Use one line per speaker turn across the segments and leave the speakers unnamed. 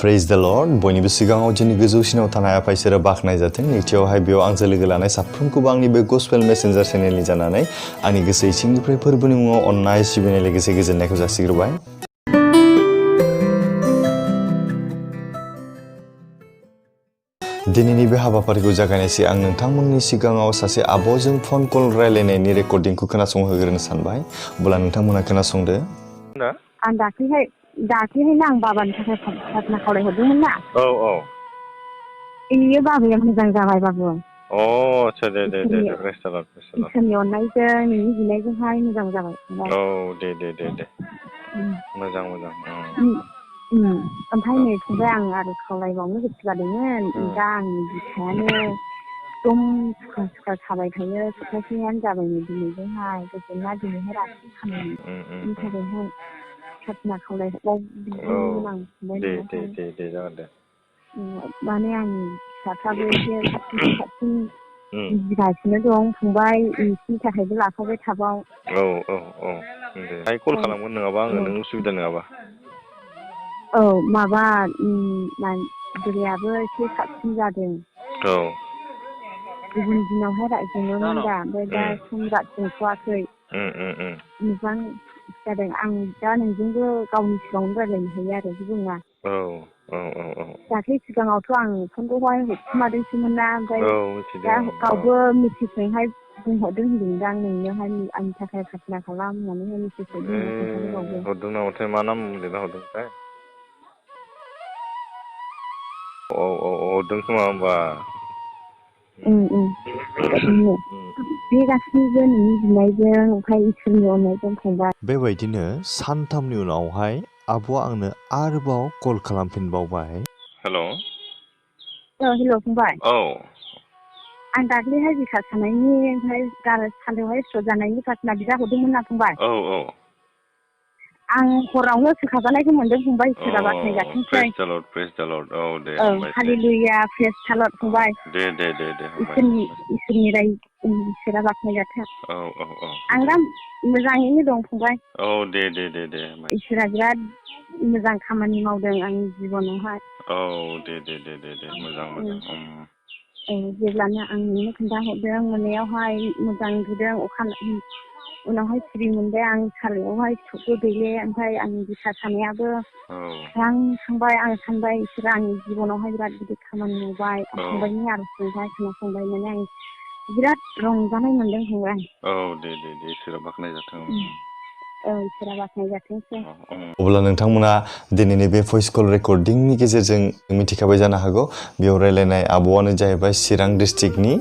Praise the Lord बयनिबो सिगाङाव जोंनि गोजौसिनाव थानाय आफा इसोरा बाखनाय जाथों नैथियावहाय बेयाव आंजों लोगो लानाय साफ्रोमखौबो आंनि बे गस्पेल मेसेन्जार चेनेलनि जानानै आंनि गोसो इसिंनिफ्राय फोरबोनि मुङाव अननाय सिबिनाय लोगोसे गोजोननायखौ जासिग्रोबाय दिनैनि बे हाबाफारिखौ जागायनायसै आं नोंथांमोननि सिगाङाव सासे आब'जों फन कल रायलायनायनि रेकर्डिंखौ खोनासंहोग्रोनो सानबाय अब्ला नोंथांमोना खोनासंदो
आं दाख्लैहायनो आं बाबानि थाखाय प्रार्थना खावलायहरदोंमोन ना बेयो बाबाया मोजां जाबाय बाबु
आच्छा दे प्रेज द लर्ड
इसोरनि अननायजों नोंनि बिनायजोंहाय मोजां जाबाय
दे मोजां
ओमफ्राय नै फंबाय आं आरो खावलायबावनो गोसो जादोंमोन दा आंनि बिखायानो एकदम सुखा थाबाय थायो सप्तासेयानो जाबाय नै दिनैजोंहाय गोजोना दिनैहाय रासिन खामानि बिनि थाखायहाय प्रार्थना खावलायहरबावदोंमोन आं फंबाय
दे जागोन दे
माने आंनि फिसाफ्राबो एसे साबसिन बुजिगासिनो दं फंबाय नोंसिनि थाखायबो लाफाबाय थाबाव
दे कल खालामगोन नङाबा आङो नों उसुबिदा नङाबा
माबा बुरैयाबो एसे साबसिन जादों गुबुन दिनावहाय रायज्लायदोंमोन दा ओमफ्राय दा सम रायज्लायथ'वाखै मोजां जादों आं दा नोंजोंबो गावनि सिगाङावनो रायज्लायनो हायो आरो जेबो नङा दाख्लै सिगाङावथ' आं फनखौहाय हरखुमादोंसोमोन ना ओमफ्राय दा गावबो मेसेजजोंहाय बुंहरदों होनदोंदां नोंनोहाय आंनि थाखाय प्रार्थना खालाम होननानैहाय मेसेज
हरदों नामाथाय मा नाम लिरना हरदोंथाय हरदों खोमा होमबा
बे गासैबो नोंनि बिनायजों ओमफ्राय इसोरनि अननायजों फंबाय
बेबायदिनो सानथामनि उनावहाय आब'आ आंनो आरोबाव कल खालामफिनबावबाय
हेल' फंबाय आं दाख्लैहाय बिखा सानायनि ओमफ्राय सानदुंहाय सिथर जानायनि प्रार्थना बिदा हरदोंमोन ना फंबाय आं हरावनो सोखाजानायखौ मोनदों फंबाय इसोरा बाख्नायजाथोंसै हालेलुया प्रेज द लर्ड फंबाय
दे
इसोरनि इसोरा बाख्नायजाथों आं दा मोजाङैनो दं फंबाय
दे
इसोरा बिराद मोजां खामानि मावदों आंनि जिबनावहाय
दे मोजां
जेब्लानो आं नोंनो खोन्थाहरदों मोनायावहाय मोजां उन्दुदों उनावहाय सिरि मोनबाय आं सालायावहाय थुबो गैले ओमफ्राय आंनि बिखा सानायाबो स्रां थांबाय आं सानबाय इसोरा आंनि जिबनावहाय बिराद गिदिर खामानि मावबाय फंबायनि आर'जखौहाय खोनासंबाय माने आं बिराद रंजानाय मोनदों फंबाय
दे इसोरा बाख्नायजाथों
इसोरा बाख्नायजाथोंसै
अब्ला नोंथांमोना दिनैनि बे भइस कल रेकर्डिंनि गेजेरजों मिथिखाबाय जानो हागौ बेयाव रायलायनाय आब'आनो जाहैबाय चिरां डिस्ट्रिक्टनि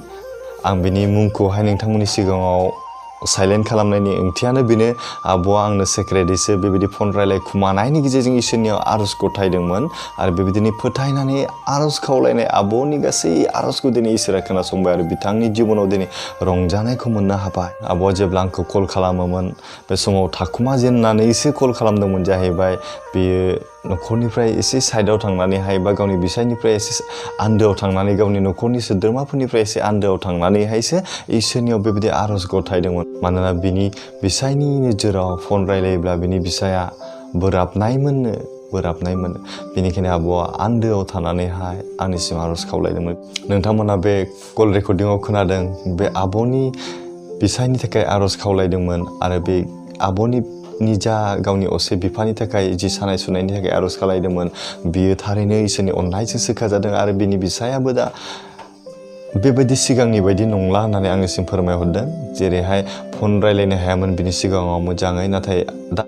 आं बिनि मुंखौहाय नोंथांमोननि सिगाङाव साइलेन्ट खालामनायनि ओंथियानो बेनो आब'आ आंनो सेक्रेटैसो बेबायदि फन रायलायखुमानायनि गेजेरजों इसोरनियाव आर'ज गथायदोंमोन आरो बेबायदिनो फोथायनानै आर'ज खावलायनाय आब'नि गासै आर'जखौ दिनै इसोरा खोनासंबाय आरो बिथांनि जिबनाव दिनै रंजानायखौ मोननो हाबाय आब'आ जेब्ला आंखौ कल खालामोमोन बे समाव थाखुमा जेननानैसो कल खालामदोंमोन जाहैबाय बेयो न'खरनिफ्राय एसे साइडआव थांनानैहाय बा गावनि बिसायनिफ्राय एसे आन्दोआव थांनानै गावनि न'खरनि सोद्रोमाफोरनिफ्राय एसे आन्दोआव थांनानैहायसो इसोरनियाव बेबायदि आर'ज गथायदोंमोन मानोना बिनि बिसायनि नोजोराव फन रायलायोब्ला बिनि बिसाया बोराबनाय मोनो बेनिखायनो आब'आ आन्दोआव थानानैहाय आंनिसिम आर'ज खावलायदोंमोन नोंथांमोना बे कल रेकर्डिंआव खोनादों बे आब'नि बिसायनि थाखाय आर'ज खावलायदोंमोन आरो बे आब'नि निजा गावनि असे बिफानि थाखाय जि सानाय सुनायनि थाखाय आर'ज खालायदोंमोन बियो थारैनो इसोरनि अननायजों सोखाजादों आरो बिनि बिसायाबो दा बेबायदि सिगांनि बायदि नंला होननानै आंनिसिम फोरमायहरदों जेरैहाय फन रायलायनो हायामोन बिनि सिगाङाव मोजाङै नाथाय दा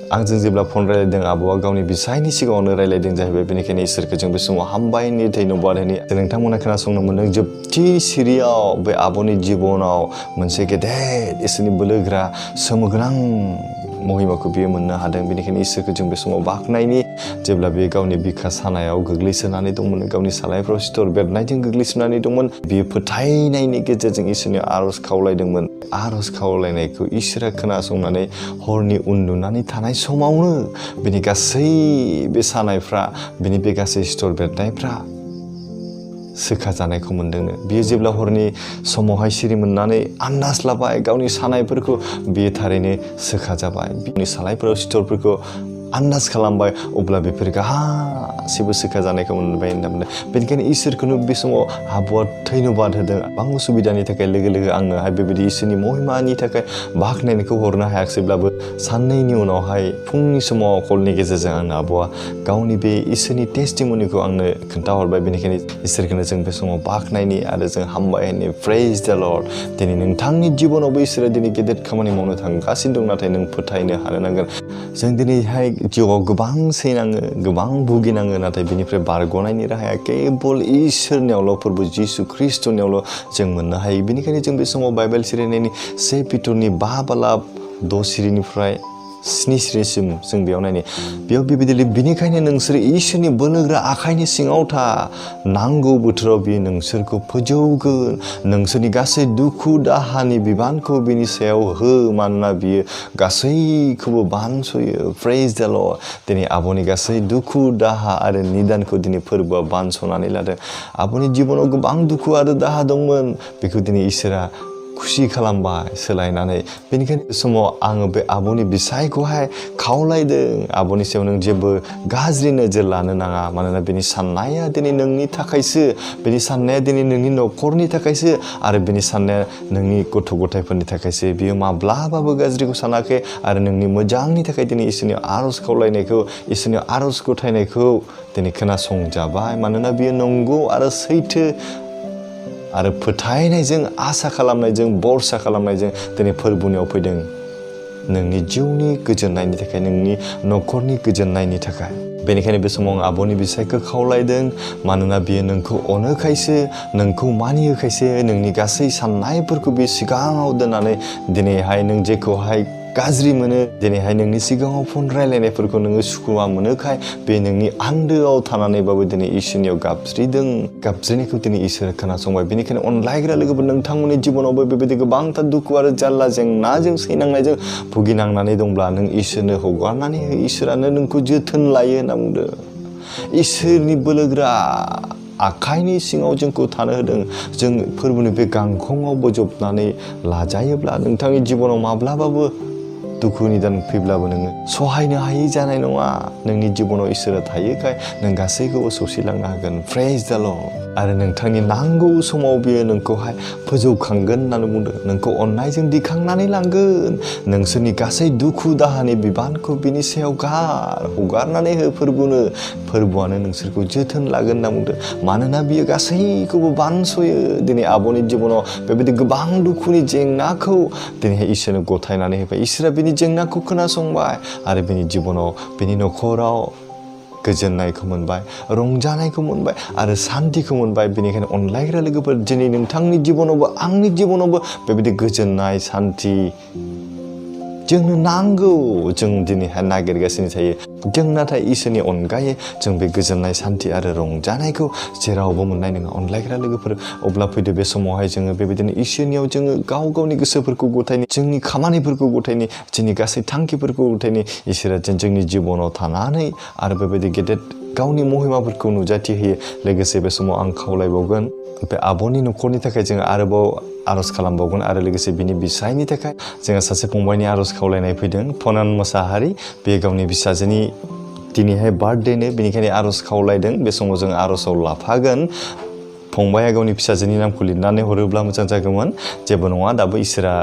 आंजों जेब्ला फन रायलायदों आब'आ गावनि बिसायनि सिगाङावनो रायलायदों जाहैबाय बेनिखायनो इसोरखौ जों बे समाव हामबायनि धन्यबाद होनो नोंथांमोना खोनासंनो मोनदों जोबथि सिरियाव बे आब'नि जिबनाव मोनसे गेदेर इसोरनि बोलोगोरा सोमोगोनां महिमाखौ बियो मोननो हादों बेनिखायनो इसोरखौ जों बे समाव बाख्नायनि जेब्ला बियो गावनि बिखा सानायाव गोग्लैसोनानै दंमोन गावनि सालायफ्राव सिथर बेरनायजों गोग्लैसोनानै दंमोन बियो फोथायनायनि गेजेरजों इसोरनि आर'ज खावलायदोंमोन आर'ज खावलायनायखौ इसोरा खोनासंनानै हरनि उन्दुनानै थानाय समावनो बिनि गासै बे सानायफ्रा बिनि बे गासै सिथर बेरनायफ्रा सोखा जानायखौ मोनदोंनो बियो जेब्ला हरनि समावहाय सिरि मोननानै आन्दाज लाबाय गावनि सानायफोरखौ बियो थारैनो सोखा जाबाय बिनि सालायफोराव सिथरफोरखौ आन्दाज खालामबाय अब्ला बेफोर गासिबो सोखा जानायखौ मोनबाय होनना बुंदों। बेनिखायनो इसोरखौनो बे समाव आब'आ धन्यबाद होदों। गोबां उसुबिदानि थाखाय लोगो लोगो आंनोहाय बेबायदि इसोरनि महिमानि थाखाय बाख्नायनायखौ हरनो हायाखिसैब्लाबो साननैनि उनावहाय फुंनि समाव कलनि गेजेरजों आंनो आब'आ गावनि बे इसोरनि टेस्टिमनिखौ आंनो खोन्थाहरबाय। बेनिखायनो इसोरखौनो जों बे समाव बाख्नायनि आरो जों हामबाय होनो। प्रेज द लर्ड। दिनै नोंथांनि जिबनावबो इसोरा दिनै गेदेर खामानि मावनो थांगासिनो दं, नाथाय नों फोथायनो हानो नांगोन। जों दिनैहाय जिउआव गोबां सैनाङो, गोबां भुगिनाङो, नाथाय बिनिफ्राय बारग'नायनि राहाया केबल इसोरनियावल', प्रभु जिसु ख्रिस्ट'नियावल' जों मोननो हायो। बेनिखायनो जों बे समाव बाइबेल सिरिनायनि 1 पिटरनि 5 बालाब 6 सिरिनिफ्राय 7 सिरिसिम जों बेयाव नायनि। बेयाव बेबायदि बिनिखायनो नोंसोर इसोरनि बोलोग्रा आखाइनि सिङाव था, नांगौ बोथोराव बियो नोंसोरखौ फोजौगोन। नोंसोरनि गासै दुखु दाहानि बिबानखौ बिनि सायाव हो, मानोना बियो गासैखौबो बानस'यो। प्रेज द लर्ड। दिनै आब'नि गासै दुखु दाहा आरो निदानखौ दिनै फोरबोआ बानस'नानै लादों। आब'नि जिबनाव गोबां दुखु आरो दाहा दंमोन, बेखौ दिनै इसोरा खुसि खालामबाय सोलायनानै। बेनिखायनो बे समाव आङो बे आब'नि बिसायखौहाय खावलायदों, आब'नि सायाव नों जेबो गाज्रि नोजोर लानो नाङा, मानोना बेनि साननाया दिनै नोंनि थाखायसो, बेनि साननाया दिनै नोंनि न'खरनि थाखायसो, आरो बेनि साननाया नोंनि गथ' गथायफोरनि थाखायसो। बियो माब्लाबाबो गाज्रिखौ सानाखै, आरो नोंनि मोजांनि थाखाय दिनै इसोरनियाव आर'ज खावलायनायखौ, इसोरनियाव आर'ज गथायनायखौ दिनै खोनासंजाबाय। मानोना बियो नंगौ आरो सैथो आरो फोथायनायजों, आसा खालामनायजों, भरसा खालामनायजों दिनै फोरबोनियाव फैदों। नोंनि जिउनि गोजोननायनि थाखाय, नोंनि न'खरनि गोजोननायनि थाखाय। बेनिखायनो बे समाव आं आब'नि बिसायखौ खावलायदों, मानोना बियो नोंखौ अनोखायसो, नोंखौ मानियोखायसो, नोंनि गासै साननायफोरखौ बे सिगाङाव दोननानै दिनैहाय नों जेखौहाय गाज्रि मोनो, दिनैहाय नोंनि सिगाङाव फन रायलायनायफोरखौ नोङो सुखुवा मोनोखाय बे नोंनि आन्दोआव थानानैबाबो दिनै इसोरनियाव गाबज्रिदों। गाबज्रिनायखौ दिनै इसोरा खोनासंबाय। बेनिखायनो अनलायग्रा लोगोफोर, नोंथांमोननि जिबनावबो बेबायदि गोबांथार दुखु आरो जारला जेंनाजों सैनांनायजों भुगिनांनानै दंब्ला नों इसोरनो हगारनानै हो। इसोरानो नोंखौ जोथोन लायो होनना बुंदों। इसोरनि बोलोग्रा आखाइनि सिङाव जोंखौ थानो होदों। जों फोरबोनि बे गांखंआव बोजबनानै लाजायोब्ला नोंथांनि जिबनाव माब्लाबाबो दुखु निदान फैब्लाबो नोङो सहायनो हायै जानाय नङा। नोंनि जिबनाव इसोरा थायोखाय नों गासैखौबो सौसिलांनो हागोन। प्रेज द लर्ड। आरो नोंथांनि नांगौ समाव बियो नोंखौहाय फोजौखांगोन होननानै बुंदों। नोंखौ अननायजों दिखांनानै लांगोन। नोंसोरनि गासै दुखु दाहानि बिबानखौ बिनि सायाव हगारनानै हो फोरबोनो। फोरबोआनो नोंसोरखौ जोथोन लागोन होनना बुंदों। मानोना बियो गासैखौबो बानस'यो। दिनै आब'नि जिबनाव बेबायदि गोबां दुखुनि जेंनाखौ दिनैहाय इसोरनो गथायनानै होबाय। इसोरा बिनि जेंनाखौ खोनासंबाय आरो बिनि जिबनाव, बिनि न'खराव गोजोननायखौ मोनबाय, रंजानायखौ मोनबाय आरो सान्थिखौ मोनबाय। बेनिखायनो अनलायग्रा लोगोफोर, दिनै नोंथांनि जिबनावबो आंनि जिबनावबो बेबायदि गोजोननाय, सान्थि जोंनो नांगौ। जों दिनैहाय नागिरगासिनो थायो। जों नाथाय इसोरनि अनगायै जों बे गोजोननाय, सान्थि आरो रंजानायखौ जेरावबो मोननाय नङा। अनलायग्रा लोगोफोर, अब्ला फैदो बे समावहाय जोङो बेबायदिनो इसोरनियाव जोङो गाव गावनि गोसोफोरखौ गथायनि, जोंनि खामानिफोरखौ गथायनि, जोंनि गासै थांखिफोरखौ गथायनि। इसोरा जोंनि जिबनाव थानानै आरो बेबायदि गेदेर गावनि महिमाफोरखौ नुजाथि होयो। लोगोसे बे समाव आं खावलायबावगोन, बे आब'नि न'खरनि थाखाय जोङो आरोबाव आर'ज खालामबावगोन। आरो लोगोसे बिनि बिसायनि थाखाय जोङो सासे फंबायनि आर'ज खावलायनाय फैदों। फनान मोसाहारि, बे गावनि फिसाजोनि दिनैहाय बार्थडेनो, बेनिखायनो आर'ज खावलायदों। बे समाव जों आर'जआव लाफागोन। फंबाया गावनि फिसाजोनि नामखौ लिरनानै हरोब्ला मोजां जागौमोन। जेबो नङा, दाबो इसोरा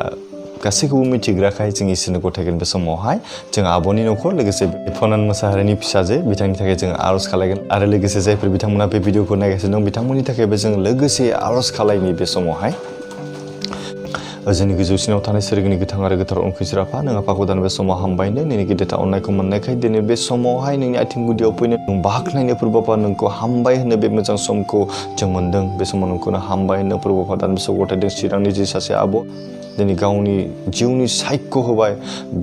गासैखौबो मिथिग्राखाय जों इसोरनो गथायगोन। बे समावहाय जों आब'नि न'खर, लोगोसे फनान मोसाहारिनि फिसाजो, बिथांनि थाखाय जों आर'ज खालायगोन। आरो लोगोसे जायफोर बिथांमोना बे भिडिअखौ नायगासिनो दं, बिथांमोननि थाखायबो जों लोगोसे आर'ज खालायनि। बे समावहाय जोंनि गोजौसिनाव थानाय सोरगिनि गोथां आरो गोथार अनखुसिर आफा, नों आफाखौ दानो बे समाव हामबायनो। नोंनि गेदेरथा अननायखौ मोननायखाय दिनै बे समावहाय नोंनि आथिं गुदियाव फैनो, नों बाख्नायनो फोरबोफा, नोंखौ हामबाय होनो बे मोजां समखौ जों मोन्दों। बे समाव नोंखौनो हामबाय होनो फोरबोफा दानो बेसोर गथायदों। चिरांनि जि सासे आब' दिनै गावनि जिउनि सायख' होबाय,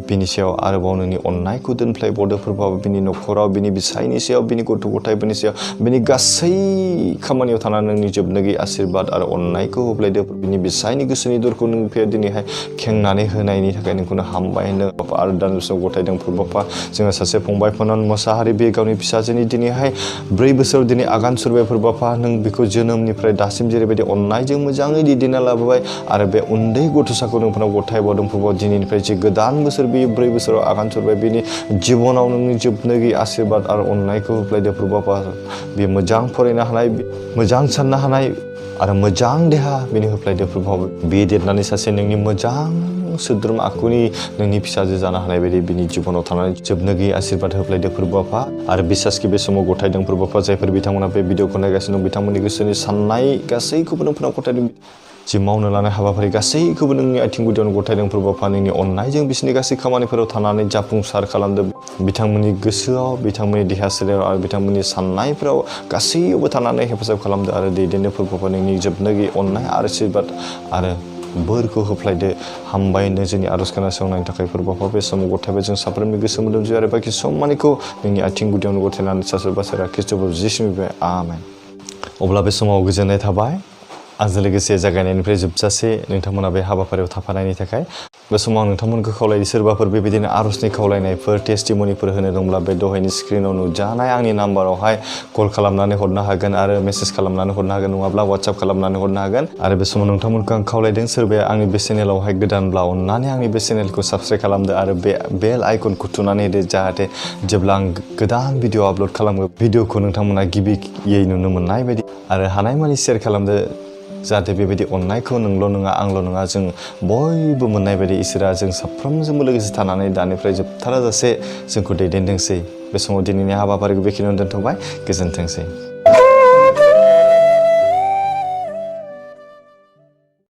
बिनि सायाव आरोबाव नोंनि अननायखौ दोनफ्लायबावदो फोरबोफा। बिनि न'खराव, बिनि बिसायनि सायाव, बिनि गथ' गथायफोरनि सायाव, बिनि गासै खामानियाव थानानै नोंनि जोबनो गैयै आशीर्बाद आरो अननायखौ होफ्लायदो। बिनि बिसायनि गोसोनि दरखौ नों दिनैहाय खेंनानै होनायनि थाखाय नोंखौनो हामबाय होनो बापा। आरो दान बेसोर गथायदों फोरबोफा। जोङो सासे फंबाय फनान मोसाहारि, बे गावनि फिसाजोनि दिनैहाय 4 बोसोराव दिनै आगान सुरबाय फोरबोफा। नों बेखौ जोनोमनिफ्राय दासिम जेरैबायदि अननायजों मोजाङै दैदेनना लाबोबाय, आरो बे उन्दै गथ'सा भरसाखौ नोंफोरनाव गथायबावदों प्रभु दिनैनिफ्राय जि गोदान बोसोर बेयो 4 बोसोराव आगान सुरबाय बिनि जिबनाव नोंनि जोबनो गैयै आशीर्बाद आरो अननायखौ होफ्लायदो प्रभु बे मोजां फरायनो हानाय मोजां साननो हानाय आरो मोजां देहा बेनि होफ्लायदो प्रभु बे देरनानै सासे नोंनि मोजां सोद्रोम आखुनि नोंनि फिसाजो जानो हानाय बायदि बिनि जिबनाव थानानै जोबनो गैयै आशीर्बाद होफ्लायदो प्रभु आफा आरो बिसासखि बे समाव गथायदों प्रभु आफा जायफोर बिथांमोना बे भिडिअखौ नायगासिनो दं बिथांमोननि गोसोनि साननाय गासैखौबो नोंफोरनाव गथायदों जि मावनो लानाय हाबाफारि गासैखौबो नोंनि आथिं गुदियावनो गथायदों प्रभु आफा नोंनि अननायजों बिसोरनि गासै खामानिफोराव थानानै जाफुंसार खालामदों बिथांमोननि गोसोआव बिथांमोननि देहा सोलेराव आरो बिथांमोननि साननायफोराव गासैयावबो थानानै हेफाजाब खालामदो आरो दैदेननो प्रभु आफा नोंनि जोबनो गैयै अननाय आरो आशीर्बाद आरो बोरखौ होफ्लायदो हामबायनो जोंनि आरज खोनासंनायनि थाखाय प्रभु आफा बे समाव गथायबाय जों साफ्रोमनि गोसो मोदोम जिउ आरो बाखि सम्मानिखौ नोंनि आथिं गुदियावनो गथायनानै सासे बासारा ख्रिस्ट'फोर जिसुनिफ्राय आमेन अब्ला बे समाव गोजोननाय थाबाय आंजों लोगोसे जागायनायनिफ्राय जोबजासे नोंथांमोना बे हाबाफारियाव थाफानायनि थाखाय बे समाव नोंथांमोनखौ खावलायो सोरबाफोर बेबायदिनो आरजनि खावलायनायफोर टेस्टिमनिफोर होनो दंब्ला बे दहायनि स्क्रिनाव नुजानाय आंनि नाम्बारावहाय कल खालामनानै हरनो हागोन आरो मेसेज खालामनानै हरनो हागोन नङाब्ला वाट्सएप खालामनानै हरनो हागोन आरो बे समाव नोंथांमोनखौ आं खावलायदों सोरबाया आंनि बे चेनेलावहाय गोदानब्ला अननानै आंनि बे चेनेलखौ साबस्क्राइब खालामदो आरो बे बेल आइकनखौ थुनानै होदो जाहाथे जेब्ला आं गोदान भिडिअ आपल'ड खालामो भिडिअखौ नोंथांमोना गिबियै नुनो मोननाय बायदि आरो हानायमानि शेयार खालामदो जाहाथे बेबायदि अननायखौ नोंल' नङा आंल' नङा जों बयबो मोननाय बायदि इसोरा जों साफ्रोमजोंबो लोगोसे थानानै दानिफ्राय जोबथाराजासे जोंखौ दैदेनथोंसै बे समाव दिनैनि हाबाफारिखौ बेखिनियावनो दोनथ'बाय गोजोनथोंसै